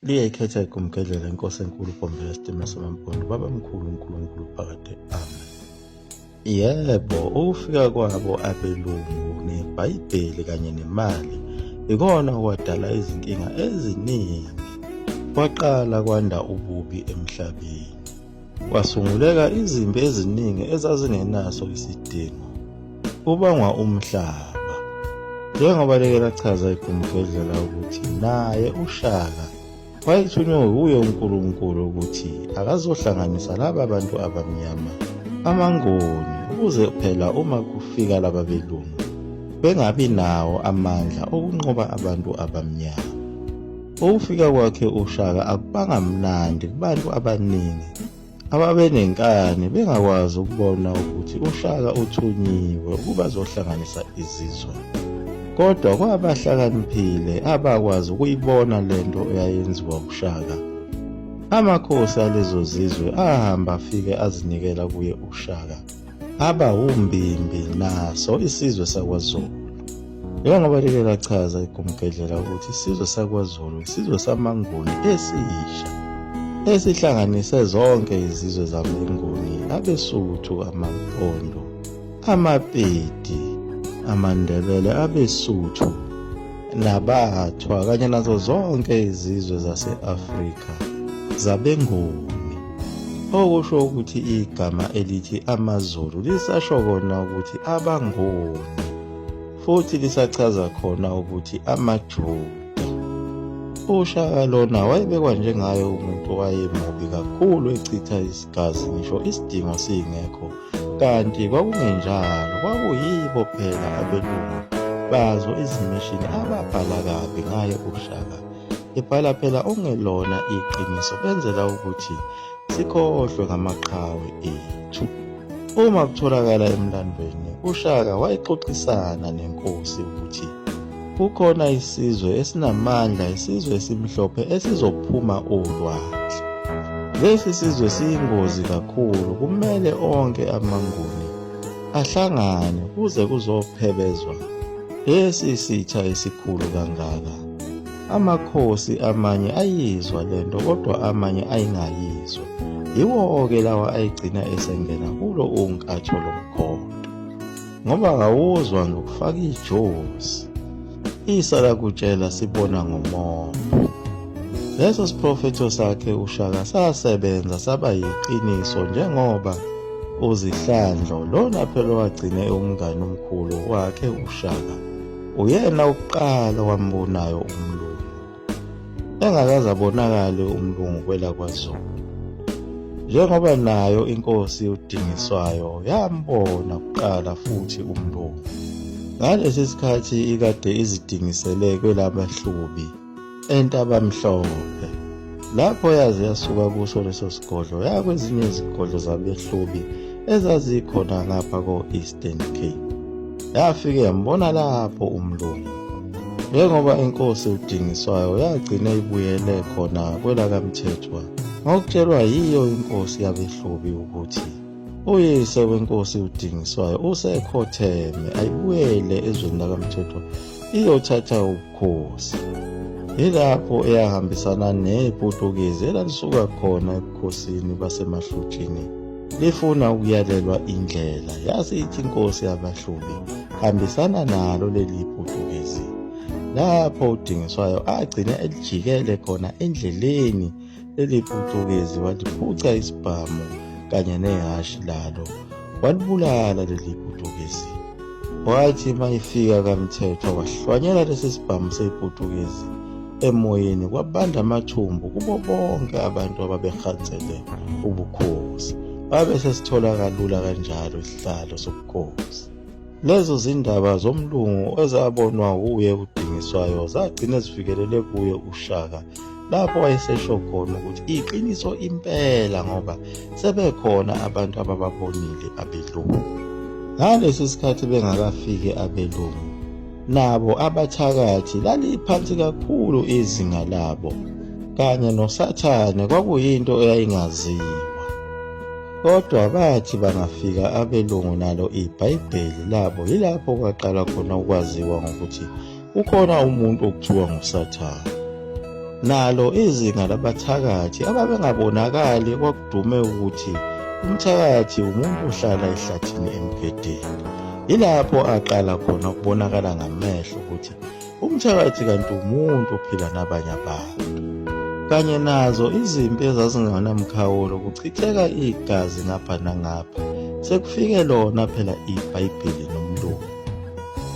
Liyayikhetha igumgedlela inkosi enkulu Bhombela Sitima samaMpondo babamkhulu uNkulunkulu phakade amen. Yebo, ukufika kwabo abelungu neBhayibheli kanye nemali ikona okwadala izinkinga eziningi. Kwaqala kwanda ububi emhlabeni. Kwasunguleka izimpi eziningi ezazingenaso isidingo. Kubangwa umhlaba. Njengoba like lachaza igumgedlela ukuthi naye uShaka wayethunywe wuye uNkulunkulu ukuthi akazohlanganisa laba bantu abamnyama amaNguni ukuze phela uma kufika laba belungu bengabi nawo amandla okunqoba abantu abamnyama. Ukufika kwakhe uShaka akubanga mnandi kubantu abaningi ababenenkani bengakwazi ukubona ukuthi uShaka uthunyiwe ukuba azohlanganisa izizwe. Kodwa kwabahlakaniphile abakwazi ukuyibona lento eyayenziwa uShaka. Amakhosi alezo zizwe ahamba afike azinikela kuye uShaka. Aba wumbimbi naso isizwe sakwaZulu. Njengoba like lachaza igumgedlela ukuthi isizwe sakwaZulu isizwe samaNguni esisha esihlanganise zonke izizwe zabeNguni, abeSuthu, amaMpondo, amaPedi, amaNdebele, abeSuthu nabaThwa kanye nazo zonke izizwe zase-Afrika zabeNguni. Okusho ukuthi igama elithi amaZulu lisasho kona ukuthi abaNguni futhi lisachaza khona ukuthi amaJuda. UShaka lona wayebekwa njengaye umuntu owayemubi kakhulu echitha isigazi ngisho isidingo singekho kanti kwakungenjalo kwakuyibo phela abelungu bazo izimishini ababhala kabi ngaye uShaka Ibhala phela okungelona iqiniso benzela ukuthi sikhohlwe ngamaqhawe ethu. Uma kutholakala emlandweni uShaka wayexoxisana nenkosi ukuthi kukhona isizwe esinamandla, isizwe esimhlophe esizophuma olwandle. Lesi sizwe siyingozi kakhulu, kumele onke amaNguni ahlangane kuze kuzophebezwa lesi sitha esikhulu kangaka. Amakhosi amanye ayizwa lento kodwa amanye ayingayizwa. Yiwo-ke lawa ayigcina esengena kulo unkatho lomkhonto. Ngoba kawuzwa ngokufaka ijozi. Isa lakutshela sibona ngomopho. Leso siprofetho sakhe uShaka sasebenza saba yiqiniso njengoba uZihlandlo lona phela owagcine ewumngani omkhulu wakhe uShaka Uyena wokuqala owambonayo umlungu. Engakaze abonakale umlungu kwelakwaZulu. Njengoba nayo inkosi uDingiswayo yambona kuqala futhi umlungu. Ngalesi sikhathi ikade izidingisele kwelabaHlubi eNtabamhlophe. Lapho yaze yasuka kuso leso sigodlo yaya kwezinye izigodlo zabeHlubi ezazikhona ngapha ko-Eastern Cape. Yafike yambona lapho umlungu. Njengoba inkosi uDingiswayo yagcina ibuyele khona kwelakaMthethwa ngokutshelwa yiyo inkosi yabeHlubi ukuthi uyise wenkosi uDingiswayo usekhotheme ayibuyele ezweni lakaMthethwa iyothatha ubukhosi. Yilapho eyahambisana nePutukezi elalisuka khona ebukhosini basemaHlutshini lifuna ukuyalelwa indlela. Yase ithi inkosi yabaHlubi hambisana nalo leli Putukezi. Lapho uDingiswayo agcine elijikele khona endleleni leli Putukezi waliphuca isibhamu kanye nehhashi lalo walibulala leli Putukezi. Wathi uma ifika kaMthethwa wahlwanyela lesi sibhamu sePutukezi emoyeni kwabanda amathumbu kubo bonke abantu ababehansele ubukhosi. Babe sesithola kalula kanjalo isihlalo sobukhosi. Lezo zindaba zomlungu ezabonwa wuye uDingiswayo zagcina zifikelele kuye uShaka lapho wayesesho khona ukuthi iqiniso impela ngoba sebekhona abantu abababonile abelungu. Ngalesi sikhathi bengakafiki abelungu nabo abathakathi laliphansi kakhulu izinga labo kanye noSathane kwakuyinto eyayingaziwa. Kodwa bathi bangafika abelungu nalo iBhayibheli labo yilapho kwaqala khona ukwaziwa ngokuthi kukhona umuntu okuthiwa nguSathane. Nalo izinga labathakathi ababengabonakali kwakudume ukuthi umthakathi umuntu ohlala ehlathini emgedeni. Yilapho aqala khona ukubonakala ngamehlo ukuthi umthakathi kanti umuntu ophila nabanye abantu. Kanye nazo izimpi ezazingenamkhawulo kuchitheka igazi ngapha nangapha sekufike lona phela iBhayibheli nomlungu.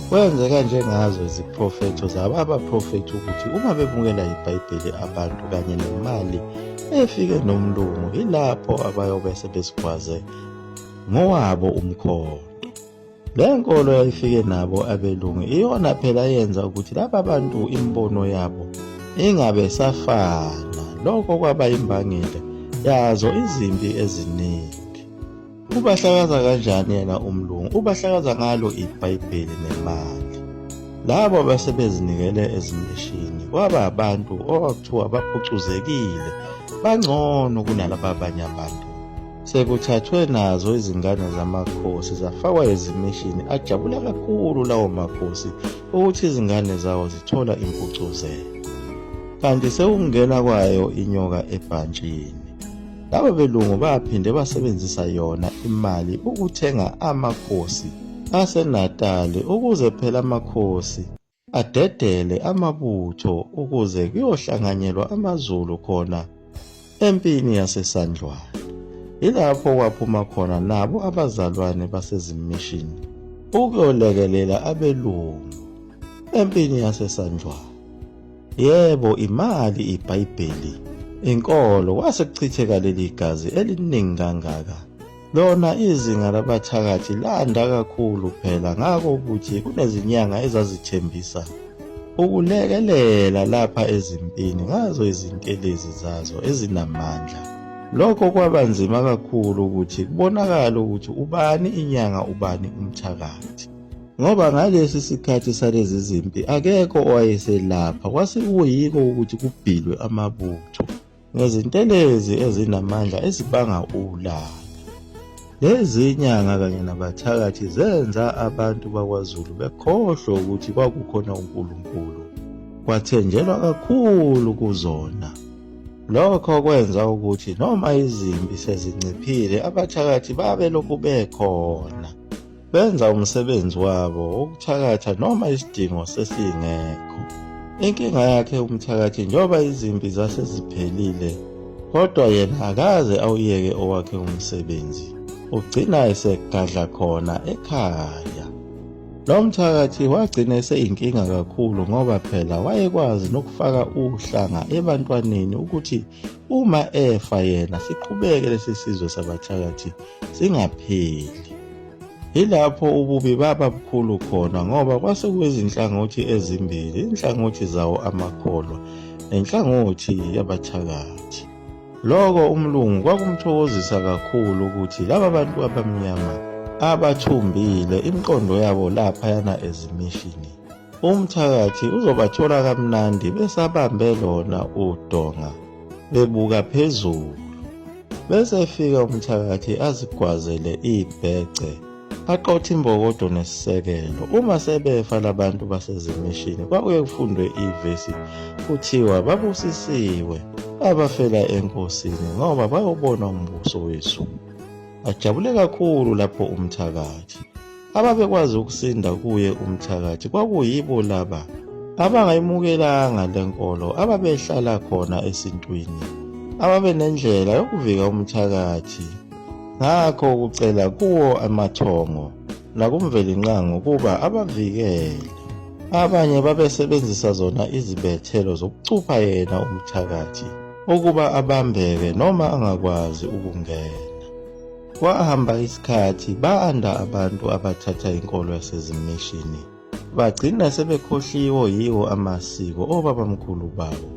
Kwenzeka njengazo iziprofetho zababaprofethi ukuthi uma bemukela iBhayibheli abantu kanye nemali efike nomlungu ilapho abayobe sebesigwaze ngowabo umkhonto. Le nkolo yayifike nabo abelungu iyona phela yenza ukuthi laba bantu imibono yabo ingabe safana. Lokho kwaba imbangela yazo izimpi eziningi. Ubahlakaza kanjani yena umlungu? Ubahlakaza ngalo iBhayibheli nemali. Labo abasebezinikele ezimishini kwaba abantu okwakuthiwa baphucuzekile, bangcono kunalaba abanye abantu. Sekuthathwe nazo izingane zamakhosi zafakwa ezimishini, ajabula kakhulu lawo makhosi ukuthi izingane zawo zithola impucuzeko. Kanti sekungena kwayo inyoka ebhantshini. Laba belungu baphinde basebenzisa yona imali ukuthenga amakhosi aseNatali ukuze phela amakhosi adedele amabutho ukuze kuyohlanganyelwa amaZulu khona empini yaseSandlwana. Yilapho kwaphuma khona nabo abazalwane basezimishini ukuyolekelela abelungu empini yaseSandlwana. Yebo, imali, iBhayibheli, inkolo, kwase kuchitheka leli gazi eliningi kangaka. Lona izinga labathakathi landa kakhulu phela ngakho ukuthi kunezinyanga ezazithembisa ukulekelela lapha ezimpini ngazo izintelezi zazo ezinamandla. Lokho kwaba nzima kakhulu ukuthi kubonakale ukuthi ubani inyanga ubani umthakathi. Ngoba ngalesi sikhathi salezi zimpi akekho owayeselapha, kwase kuyiko ukuthi kubhilwe amabutho ngezintelezi ezinamandla ezibanga ulaka. Lezi nyanga kanye nabathakathi zenza abantu bakwaZulu bekhohlwe ukuthi kwakukhona uNkulunkulu. Kwathenjelwa kakhulu kuzona. Lokho kwenza ukuthi noma izimpi sezinciphile abathakathi babe lokhu bekhona. Benza umsebenzi wabo wokuthakatha noma isidingo sesingekho. Inkinga yakhe umthakathi njengoba izimpi zase ziphelile kodwa yena akaze awuyeke owakhe umsebenzi. Ugcina esegadla khona ekhaya. Lo mthakathi wagcina eseyinkinga kakhulu ngoba phela wayekwazi nokufaka uhlanga ebantwaneni ukuthi uma efa yena siqhubeke lesi sizwe sabathakathi singapheli. Yilapho ububi baba bukhulu khona ngoba kwase kuyizinhlangothi ezimbili, inhlangothi zawo amakholwa nenhlangothi yabathakathi. Lokho umlungu kwakumthokozisa kakhulu ukuthi laba bantu abamnyama abathumbile imiqondo yabo laphayana ezimishini. Umthakathi uzobathola kamnandi besabambe lona udonga bebuka phezulu. Bese efika umthakathi azigwazele ibhece aqothe imbokodo nesisekelo. Uma sebefa labantu basezimishini kwakuye kufundwe ivesi kuthiwa babusisiwe abafela enkosini ngoba bayobona umbuso wezulu. Ajabule kakhulu lapho umthakathi. Ababekwazi ukusinda kuye umthakathi kwakuyibo laba abangayimukelanga le nkolo ababehlala khona esintwini, ababenendlela yokuvika umthakathi. Ngakho ukucela kuwo amathongo nakuMvelinqangi ukuba abavikele. Abanye babesebenzisa zona izibethelo zokucupha yena umthakathi ukuba abambeke noma angakwazi ukungena. Kwahamba isikhathi banda abantu abathatha inkolo yasezimishini. Bagcina sebekhohliwe yiwo amasiko obabamkhulu babo.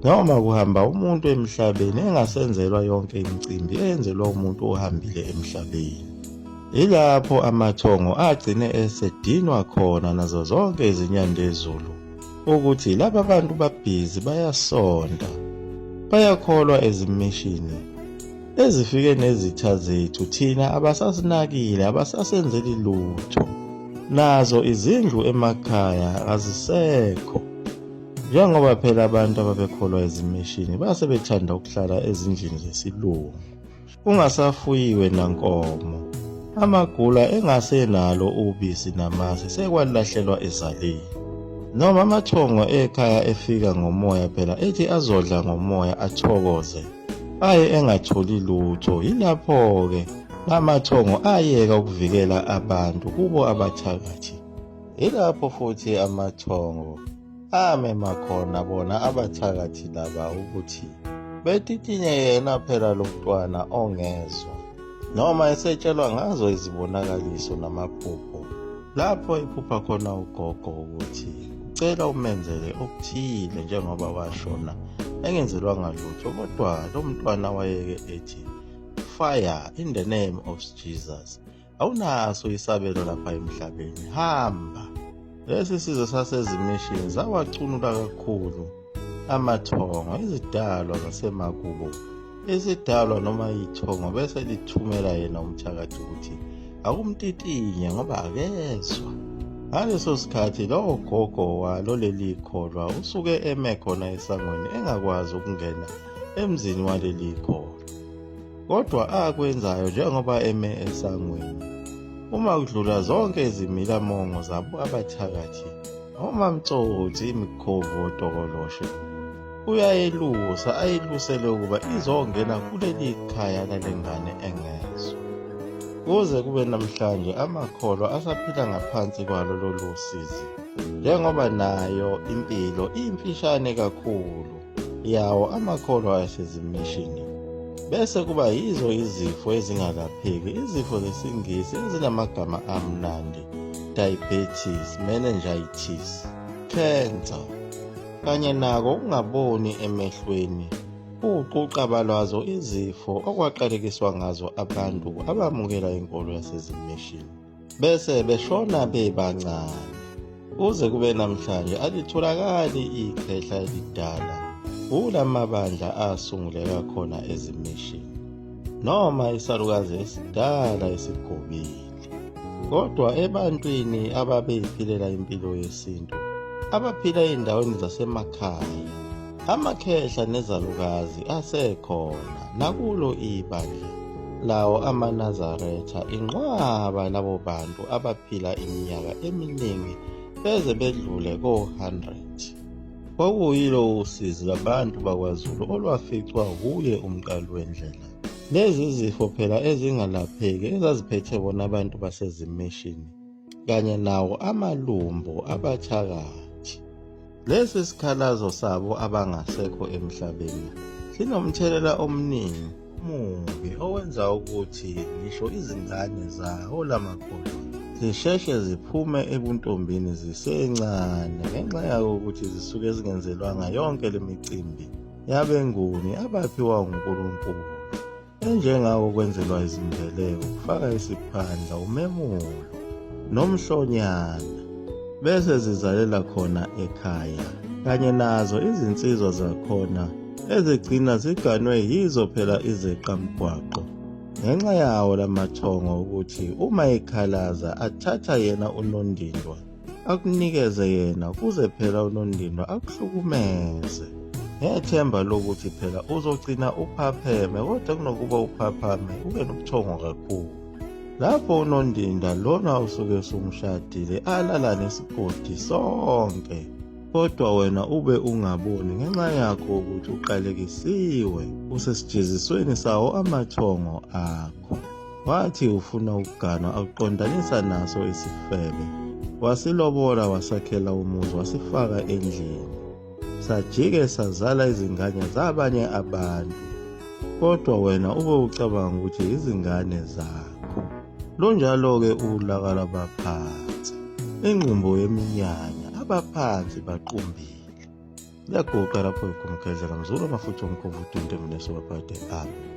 Noma kuhamba umuntu emhlabeni engasenzelwa yonke imicimbi eyenzelwa umuntu ohambile emhlabeni. Yilapho amathongo agcine esedinwa khona nazo zonke izinyandezulu ukuthi laba bantu babhizi bayasonta, bayakholwa ezimishini. Ezifike nezitha zethu thina abasasinakile abasasenzeli lutho. Nazo izindlu emakhaya azisekho. Njengoba phela abantu ababekholwa ezimishini base bethanda ukuhlala ezindlini zesilungu, kungasafuyiwe nankomo. Amagula engasenalo ubisi namasi sekwalahlelwa ezaleni. Noma amathongo ekhaya efika ngomoya phela ethi azodla ngomoya athokoze, aye engatholi lutho. Yilapho-ke lamathongo ayeka ukuvikela abantu kubo abathakathi. Yilapho futhi amathongo amema khona bona abathakathi laba ukuthi betitinye yena phela lo mntwana ongezwa noma esetshelwa ngazo izibonakaliso namaphupho lapho ephupha khona ugogo ukuthi ucela umenzele okuthile njengoba washona engenzelwanga lutho kodwa lo mntwana wayeke ethi fire in the name of Jesus awunaso isabelo lapha emhlabeni hamba lesi sizwe sasezimishini zawacunula kakhulu amathongo izidalwa zasemakubo isidalwa noma ithongo bese lithumela yena umthakathi ukuthi akumtitinye ngoba akezwa ngaleso sikhathi lowo gogo walo leli kholwa usuke eme khona esangweni engakwazi ukungena emzini waleli kholwa Kodwa akwenzayo njengoba eme esangweni, uma kudlula zonke izimilamongo zabo abathakathi, omamtsotsi, imikhovu, otokoloshe, uyayelusa ayilusele ukuba izongena kuleli khaya lale ngane engezwa. Kuze kube namhlanje amakholwa asaphila ngaphansi kwalo lolu sizi, njengoba nayo impilo imfishane kakhulu. yawo amakholwa asezimishini bese kuba yizo izifo ezingalapheki izifo zesingisi ezinamagama amnandi diabetes meningitis cancer kanye nako ukungaboni emehlweni uquqaba lwazo izifo okwaqalekiswa ngazo abantu abamukela inkolo yasezimishini bese beshona bebancane. Kuze kube namhlanje alitholakali ikhehla elidala kula mabandla asunguleka khona ezimishini noma isalukazi esidala esigobile. Kodwa ebantwini ababeyiphilela impilo yesintu abaphila ey'ndaweni zasemakhaya Amakhehla nezalukazi asekhona nakulo ibandla lawo amaNazaretha inqwaba labo bantu abaphila iminyaka eminingi beze bedlule ko-100. Kwakuyilo usizi lwabantu bakwaZulu olwaficwa wuye umqali wendlela. Lezi zifo phela ezingalapheki ezaziphethe bona abantu basezimishini kanye nawo amalumbo abathakathi. Lesi sikhalazo sabo abangasekho emhlabeni sinomthelela omningi omubi owenza ukuthi ngisho izingane zawo lamakholwa zisheshe ziphume ebuntombini zisencane ngenxa yako ukuthi zisuke zingenzelwanga yonke le micimbi yabeNguni abaphiwa uNkulunkulu. Enjengawo kwenzelwa izimbeleko, kufaka isiphandla, umemulo nomhlonyana bese zizalela khona ekhaya kanye nazo izinsizwa zakhona ezigcina ziganwe yizo phela izeqamgwaqo ngenxa yawo lamathongo ukuthi uma ekhalaza athatha yena unondindwa akunikeze yena kuze phela unondindwa akuhlukumeze ngethemba lokuthi phela uzogcina uphapheme kodwa kunokuba uphaphame ube nobuthongo kakhulu lapho unondinda lona usuke usumshadile alala nesigodi sonke kodwa wena ube ungaboni ngenxa yakho ukuthi uqalekisiwe usesijezisweni sawo amathongo akho Wathi ufuna ukuganwa akuqondanisa naso isifebe. Wasilobola wasakhela umuzi wasifaka endlini. Sajike sazala izingane zabanye abantu. Kodwa wena ube ucabanga ukuthi izingane zakho. Lunjalo-ke ulaka lwabaphansi. Ingqumbo yeminyanya abaphansi baqumbile. Liyaguqa lapho igumgedlela mzulu amafutha omkhovu udunde mneso waphade amen.